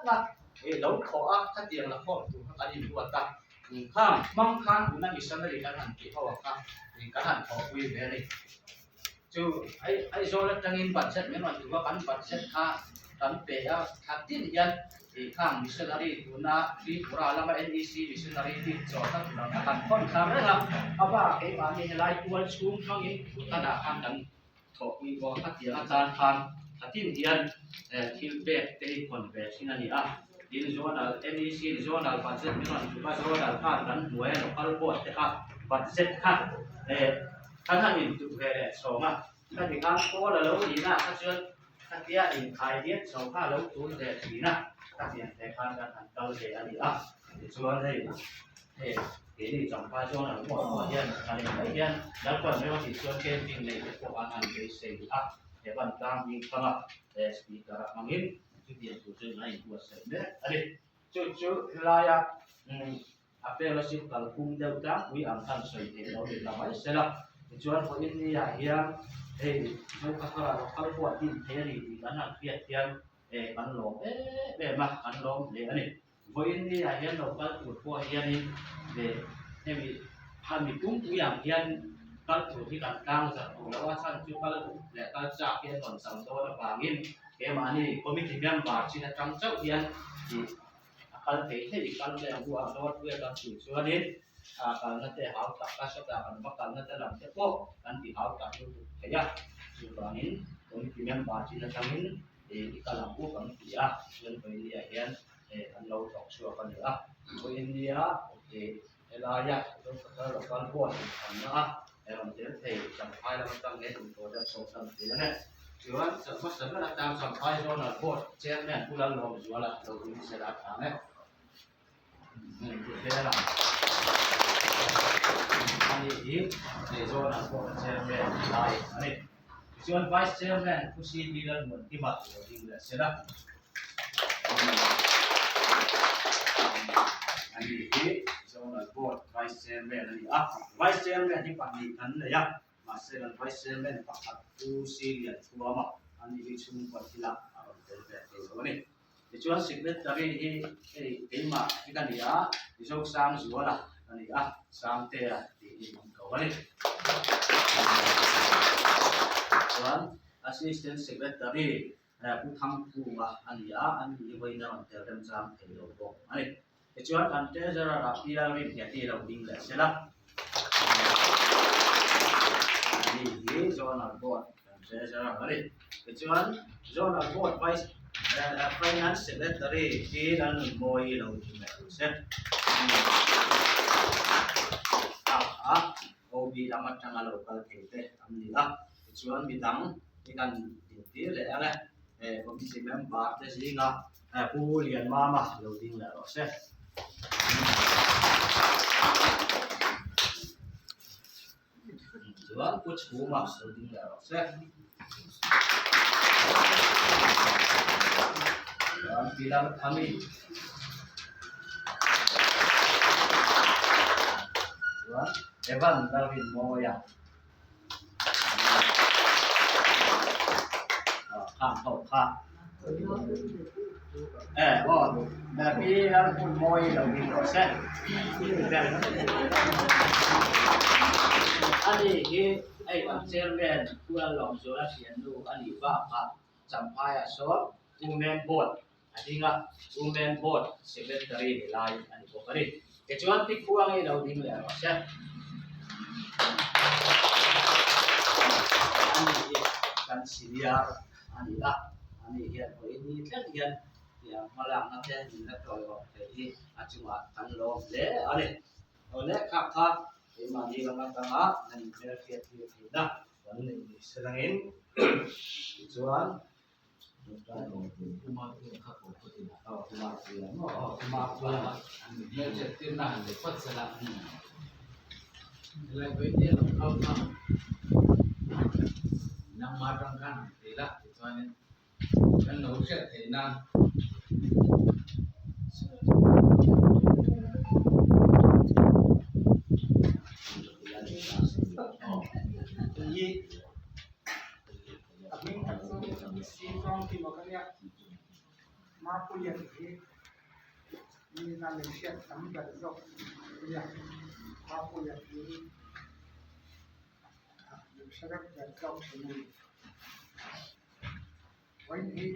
atanga lo thawh a khatiang la khawm tur kha kan inruat a, khang hmang khan tuna missionary kan han tih ho ang kha kan han thawhpui ve a ni. Chu Aizawl atangin budget min rawn duh a, kan budget kha kan pe a, thla tin hian ih khang missionary tuna Tripura lama NEC missionary team chaw kha tur ang kha kan thawn thla reng a, a bakah keimahni helai tual chhung hmangin Bhutan-ah khan kan thawhpui bawk a, khatiang atan khan thla tin hian thil pek te hi khawn ve thin a ni a, tin zonal NEC in zonal budget min rawn duh a, zonal khan kan hnuaia local board te kha budget kha Kan han intuk ve leh chhawng a, khati khan pawl a lo nihna ah kha chuan khatia inkhai diat chho kha a lo tul ve thin a, khatiang te khan kan han kal ve a ni a. Tichuan hei hei keini Champhai chuan an hmuah hmuah hian kan in mai hian Lalpan rem a tih chuan camping nei te pawh an han beisei a, he van tlang hming thanga speaker a hmangin chutiang tur chu a inbuatsaih mek a ni. Chu chu helaia A fellowship kalphung deuh tlangpui ang khan sawi theih lo ni ta mai sela. Tichuan vawiin ni ah hian hei Zokhawthara local pawh a din thei a ni tih kan han hriat hian eh kan lawm em em a, kan lawm hle a ni. Vawiin ni ah hian local tur pawh hianin eh hemi hami pumpui ang hian kal tur hi kan tlang zat duh lo a, chhan chu kal leh kal chak hi an rawn tam dawn avangin keimahni committee member chin atang chauh hian ih A kal thei thei i kal mai ang u a dawt vel kan tih chuanin a kalna te hau tak a sawtah kan va kalna te lam te pawh kan ti hau tak lutuk thei a, chuvangin committee member chin atangin ih i kal ang u kan ti a, chuan Vawinia hian eh an lo thawk chhuak a ni a, Vawinia ih helaia Zokhawthar Local Board inthlanna a rawn tel thei Champhai lam atang hian inpawhzat chho tam thei ang e. Chuan hmasa ber atang Champhai Zonal Board Chairman Pu Lalhlawmzuala lo ding sel a tha ang e. Hmel a ani hi Zonal Board Chairman lai a ni. Tichuan Vice Chairman Pu CB Lalmuankima lo ding leh sel a. Ani hi Zonal Board Vice Chairman a ni a. Vice Chairman hi pahnih kan nei a. Mahse kan Vice Chairman pakhat Pu Si Lian Thuama a ni hi chhungkaw thilah a rawn tel ve thei lo a ni. Tichuan Secretary hi hei keimah hi ka ni a, Zosang Zuala ka ni a, Sangtea tiin an ko a ni. Chuan Assistant Secretary Pu Thangphunga a ni a, an ni hi vawiin a rawn tel remchang thei lo bawk a ni. Tichuan kan Treasurer ah Pi Lalrinhliati lo ding leh sela. Ani hi Zonal Board kan Treasurer a ni. Tichuan Zonal Board Vice Finance Secretary Pi Lalnunmawii lo ding leh ang se. Ah OB lam atanga lo kal thei te an ni a. Tichuan midang hi kan dintir leh ang e. Committee member te zinga Pu Lianmama lo ding leh rawh se. Chuan Pu Chhuma lo ding leh rawh se. Chuan Pi Lalthami. Chuan Evan Lalrinmawia. Khang ho kha e aw pi lal hmun mawi lo ding rawh se ani hi hei kan chairman Pu Lalawmzuala thiannu a nih bakah Champhaiah sawn Women Board a ding a, Women Board Secretary ni lai a ni bawk a ni. Tichuan Tikhuangi lo ding leh rawh se. Ani hi kan senior a ni a, ani hian vawiin ni thleng hian tiang hmalakna te min la tawiawm thei hi a chungah kan lawm hle a ni. Awle khak kha keimahni lam atanga nan inhmelhriat tir theihna kan neih ni se langin tichuan A hming tak chu Si Famkima ka nia. Mapuia hi nihna min hriat tam ber zawk nia Mapuia hi min hre vek ber zawk thin a ni. Vawiin hi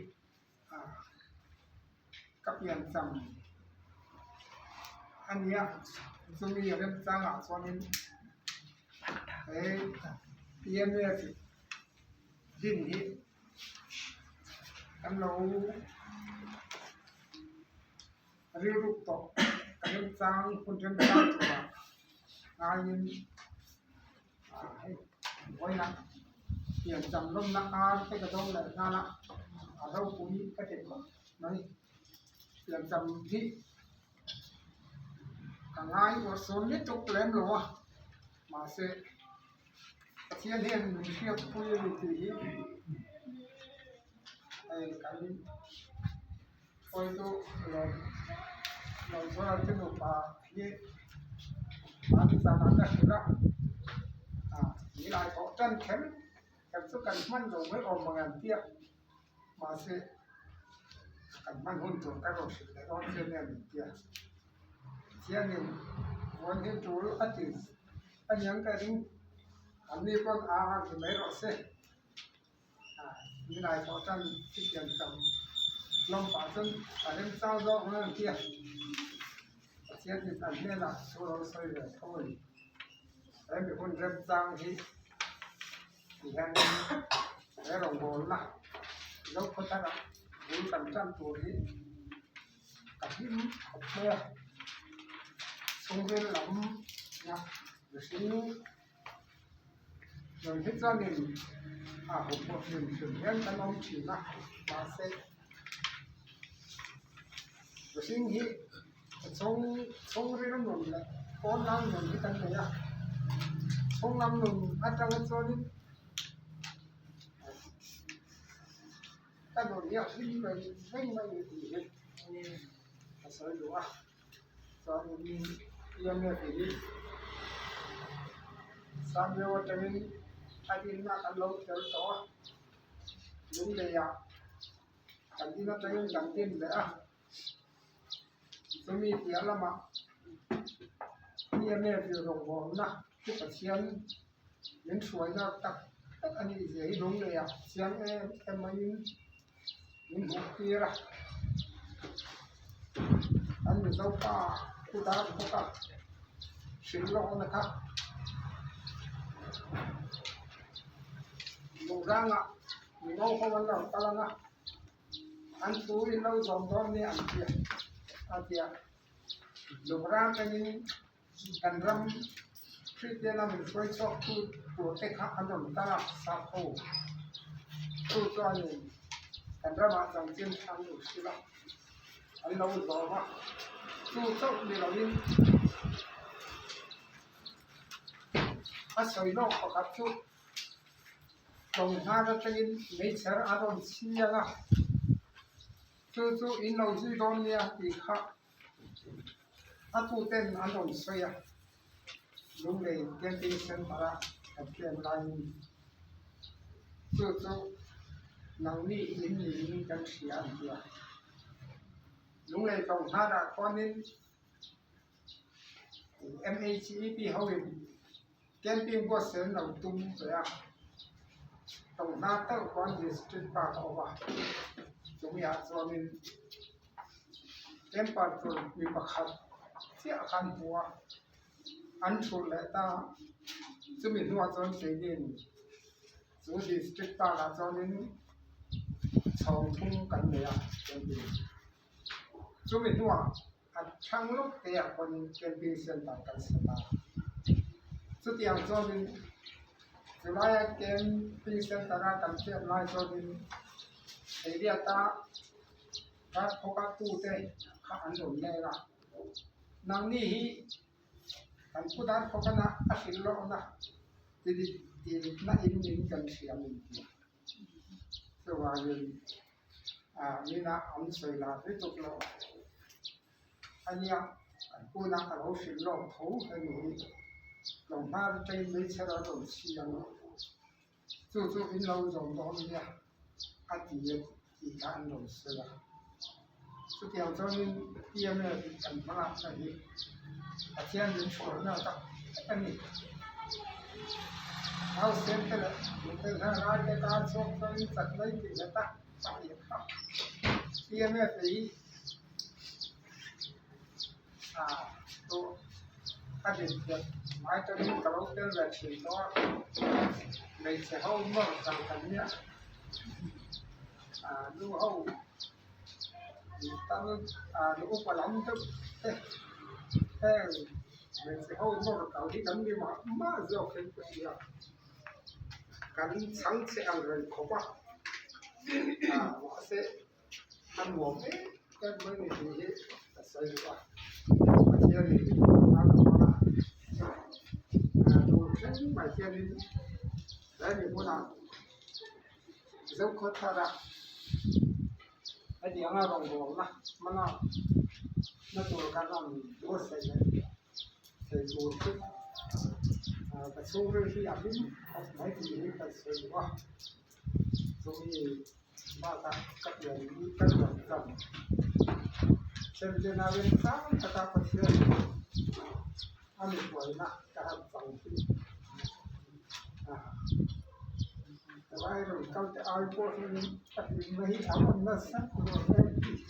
ka pian cham a nia chumi remchangah chuanin he P_M_F din hi kan lo rilruk tawh ka remchang hun remchang turah ngaiin hei vawiinah piancham lawmna ar te ka dawng leh nghal a a ropui ka ti khawp mai piancham hi ka ngai uar sawn lutuk lem lo a mahse. Pathian hian min hriatpui a ni tih hi hei kan hruaitu lawm lawmzuala te nupa hi an zanah ka hrilh a ah nilai pawh tan kher kher chu kan hman lo mai awm ang an tia mahse kan hman hun tur ka rawn hrilh leh dawn che nia min tia Pathianin vawn hi tul a ti. A niang ka ring an ni pawn a a ti mai rawh se. Nilai pawh tan thutiam tam hlawm pah chuan a remchang zawk ang an ti a. Pathian in an hnenah thu lo sawi ve tho a ni. He mi hun remchang hi ti hianin he rawngbawlna lo khaw tharah bul kan tan tur hi ka hlim khawp mai a chhungril lam na mihring nun hi chuanin a huphurh hlim hrim hian kan awm thin a mahse mihring hi chhung chhungril nun leh pawn lam nun hi kan nei a chhung lam nun atanga chuanin. Ka nun hi a hlim reng reng mai ni tih hi ka sawi duh a chuanin EMF hi Sangliu atangin a dinna kan lo tel tawh a lungleiah kan din atangin kan din leh a chumi piah lamah EMF rawngbawlna chu Pathian min hruaina tak tak a nih zia hi lungleiah chiang em em maiin min hmuh tir a an mizo pa pu dar bawk a hrilh lawkna kha duhzangah mingo ho an lo kal ang a an thu in lo zawm dawn nia an ti a tia duhzang atangin. Kan ram Kristian a min hruai chhuak tu tur te kha an rawn kal a, sap ho chu chuanin kan ramah chanchin an lo hrilh a, an lo zawm a, chu chauh ni loin a sawi lawk pakhat chu tlawng hnar atangin meichher a rawn chhiang a, chu chu in lo zui dawn nia tih kha. A tuten an rawn sawi a, Lunglei Camping Centre a kan tlem laiin chu chu nangni in niin kan hria an ti a. Lunglei Tlawnghnarah khuanin MHEP hoin camping buatsaih an lo tum ve a, Tlawnghnah talh khuan District Park a awm a, chumiah chuanin. Temper tur mi pakhat chiah khan hmu a an thulh leh ta chumi hnuah chuan keinin chu district park ah chuanin chhawng thum kan nei a camping chumi hnuah a thlang lawk te ah pawhin camping center kan sa ta chutiang chuanin chulaia camping center a kan hriat lai chuanin Eiriata kha khawka tute kha an rawn leng a, nangni hi kan pu dar khawkana a hrilh lawkna tiritna in min kan hria min ti a, chuvangin mina an sawi lar lutuk lo a nia, kan puna a lo hrilh lawk tho hemi hi tlawmhnar atangin meichher a rawn chhiang a. Chu chu in lo zawm dawn nia a ti a tih kha an rawn sawi a. Chutiang chuanin PMF in kan hmalakna hi Pathian min hruaina tak tak a ni. Nausen te leh nute hian raite kar chhuak chuanin chak mai tih nghet a, a tih kha PMF hi chu a dinhmun hmai tawhin ka lo tel ve thin tawh a, hmeichhe ho nawr kal kan nia nu ho tal nu upa lam deuh te heng hmeichhe ho nawr kal hi kan ni mah mah zawk in ka hria kan chhangchhe ang reng khawp a mahse. A nuam em em mai ni tih hi ka sawi duh a, Pathianin tan a hmang a, tur thleng mai hianin hemi hmunah Zokhawt thara hetianga rawngbawlna hmana na tur kan rawn buatsaih leh thei tur chu ka chhungril hi a hlim khawp mai tih hi ka sawi duh a, chumi. Bakah ka pian hi ka ruat cham. Chemchen ah remchang taka Pathian a mi huaina ka han chang hi helai rawn kal te ai pawh hianin ka hlimna hi a rawn nasa rual em tih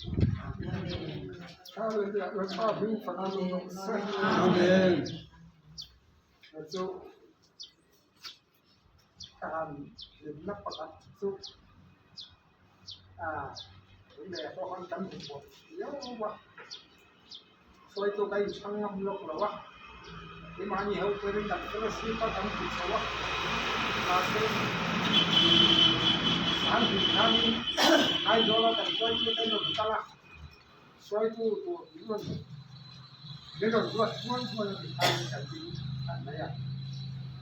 Hallelujah Lalpa hming fak a ni rawh se. Amen. Chu Ka han hlimna pakhat chu leh pawh khan kan hmu pawh viau a, hruaitu ka inchhang ngam lawk lo a, keimahni ho chuanin kan fellowship a kan ti chho a, mahse an hlim khanin Aizawla kan hruaitu te an rawn kal a, hruaitu tur min rawn min rawn ruat huai huai a ni khanin kan ding an mai a,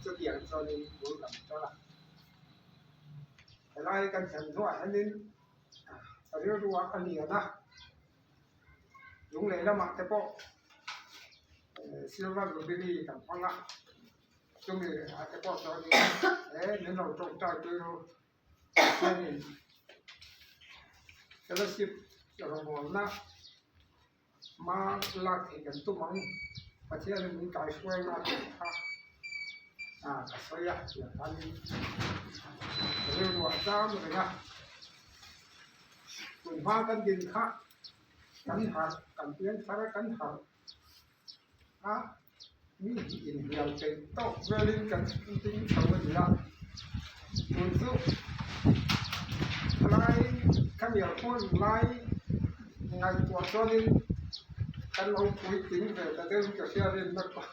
chutiang chuanin bul kan ṭan a. Helai kan thlen hnuah hianin rilru a lian a, lunglei lamah te pawh silver jubilee kan hmang a, chumi ah te pawh chuanin he min lo tawngtai tui ru Pathianin fellowship rawngbawlna hma lak theih kan tum ang Pathianin min kaihruai nga tih kha ka sawi a tiang khanin rilru a zam reng a tun hma kan din kha kan harh kan piang thar a kan harh a mi hi inhnial peih tawk velin kan ding chho a ni a tun chu lai ka mial pawn lai ngaihtuah chuanin kan lo puitling ve ta deuhin ka hria rinna pawh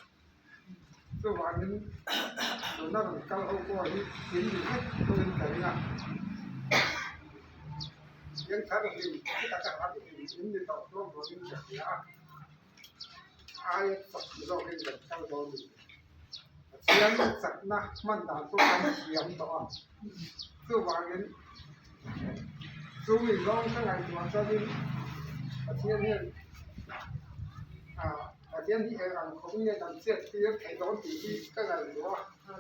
chuvangin tuna rawn kal ho pawh hi thil ni vek pawhin ka ring a piangthar hlim taka harh hlim in ni tawh hlawm hlawmin ka hria a. Aia chak zawkin kan kal dawn a ni. Pathian chakna hman dan pawh kan thiam tawh a, chuvangin chu mi zawng ka ngaihtuah chuanin Pathian hian ah Pathian hi eng ang khawp nge kan chet tir theih dawn tih hi ka ngaihtuah a,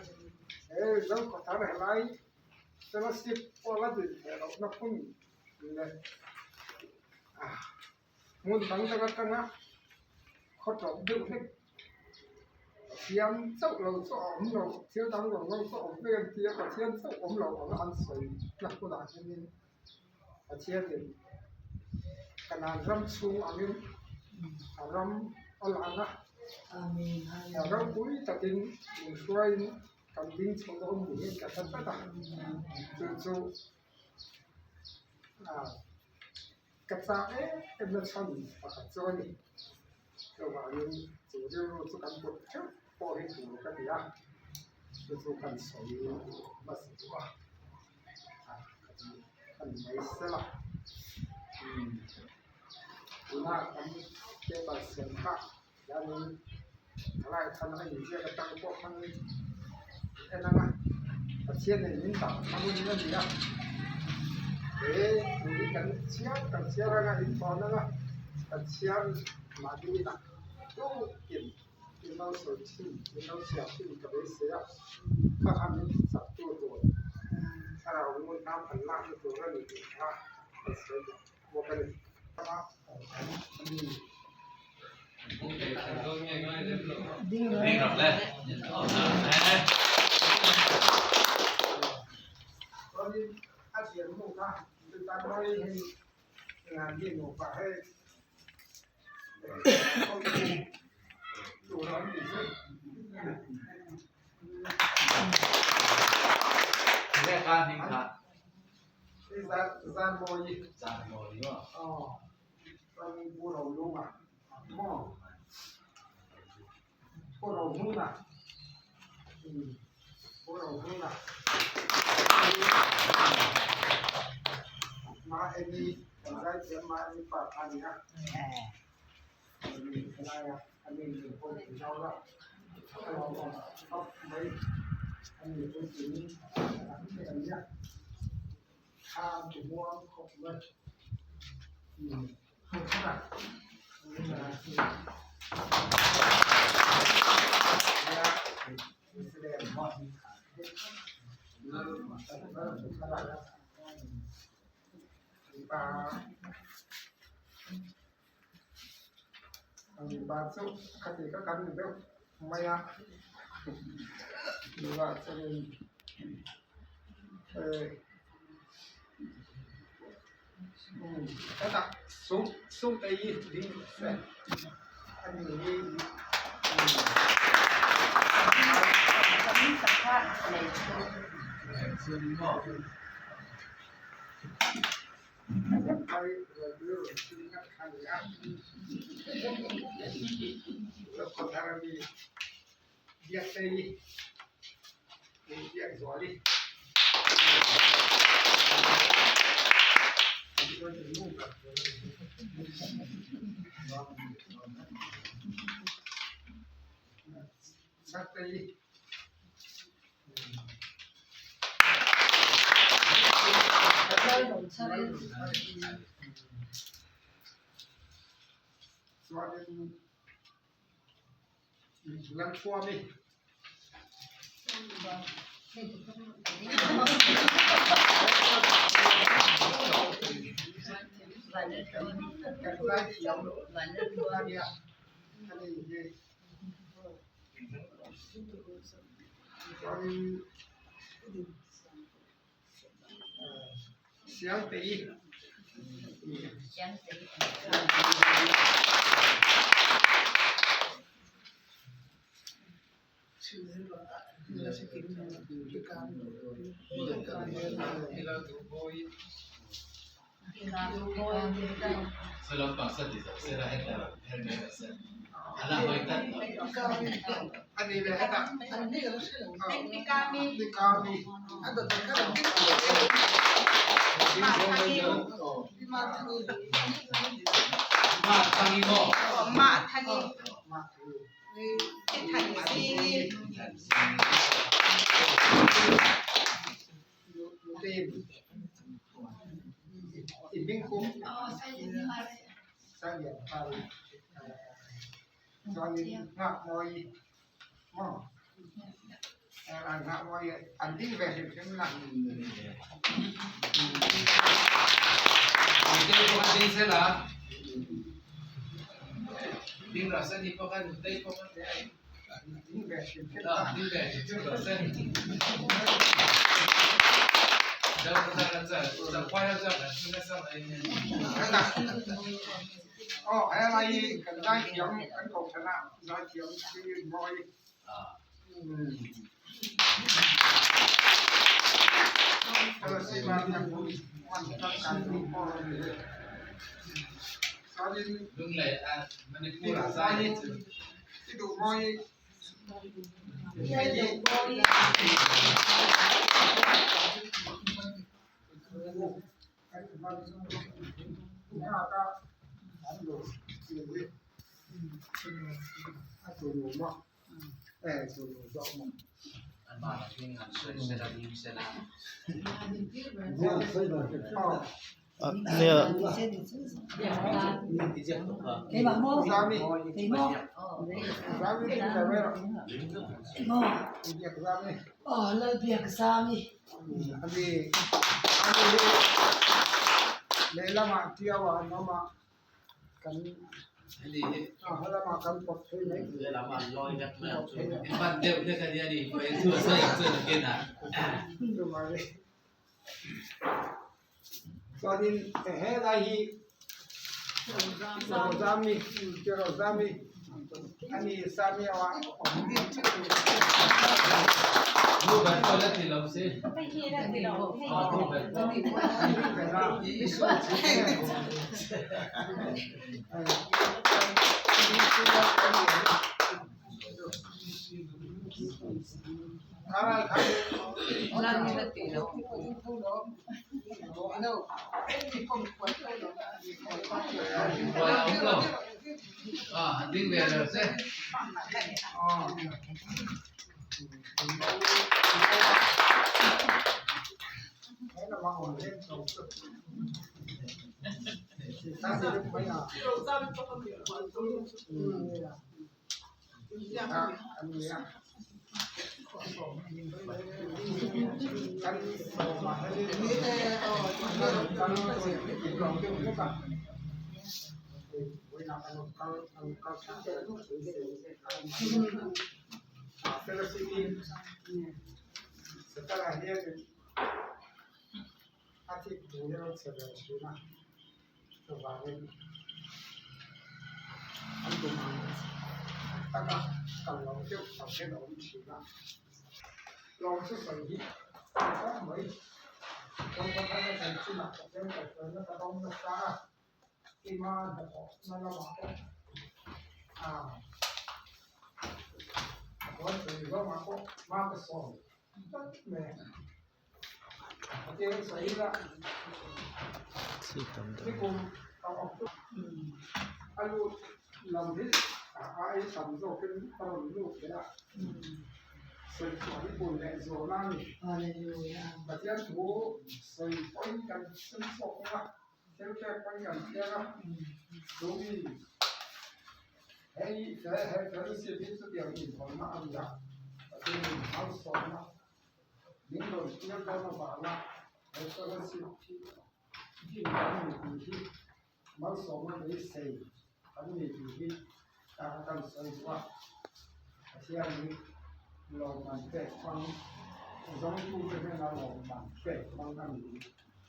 he Zokhawthar helai fellowship pawh la din theih lohna hun leh ah. Hmun dang dang atanga khaw tawp deuh hlek Pathian chauh lo chu a awm lo, thil dang lo lo chu a awm vek an ti a, Pathian chauh awm lo ang a an sawi na hunah hianin Pathianin Kanan ram chhung angin a ram a lang a, a ropui takin min hruaiin kan ding chho dawn ni hian ka hre tlat a, chu chu ah. Ka chak em em na chhan pakhat chu a ni. Chuvangin chu rilru chu kan put theuh pawh hi tur ka ti a, chu chu kan sawi hmasa duh a, ka ti a ni mai sela. Umm tuna kan paper sem kha hianin thalai thlan a inziak atang pawh khan en ang a, Pathianin min dah hmangin a ni a, he thu hi kan chhiar kan chhiar anga intawn anga kan chhiar mahni inah tukin in lo sawi thin in lo chhiar thin ka beisei a, kha kha min chak tu tur thlarau ngun hnam kan lakna tur a ni tih kha kan sawi duh bawk a ni. Kan a lamah kan pawt phei mai. Chuanin helai hi Rozami Rozami ani Sami awa Chuvangin an tum ang taka kal lo deuh tho hian a awm thin a, lawm chu sawi hi a ni khawp mai. Rawngbawl a zai chinah Pathian kaihhruaina ka dawng nasa a, tima hnathawhna lamah pawh ah a huan sawi zawngah pawh hma ka sawn tlat mai a. Min rawn tir dawn avanga he fellowship hi din kan ni tih hi malsawmna beisei kan ni tih hi a kan sawi duh a. Pathianin lawmman pek hmang zawngtute hnena lawmman pek hmang a ni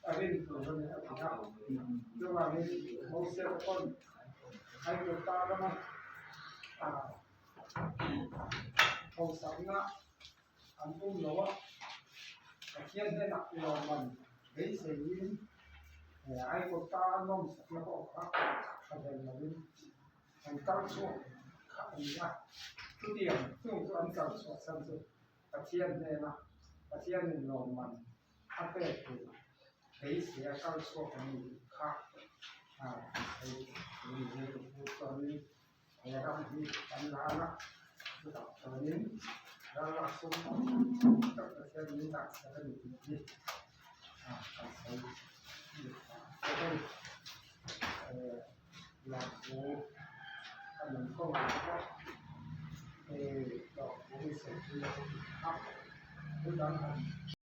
a rin tur a ni a ti a. Chuvangin Moses pawn Aigupta rama hausakna an awm lo a, Pathian hnenah lawmman beiseiin Aigupta nawmsakna pawh kha tha hlel lovin an kal chhuak kha a ni a, chutiang chung chu an kal chhuah chhan chu Pathian hnena Pathianin lawmman a pek tur beisei a kal chhuak a ni kha hei chuanin He ram hi kan la a, chutah chuanin ral a sum tak Pathian min dah sak a ni tih hi kan sawi leh ta a ni. Lawmthu a nun kawngah pawh hei lawmthu hi sawi thui a ni a, thil dang han.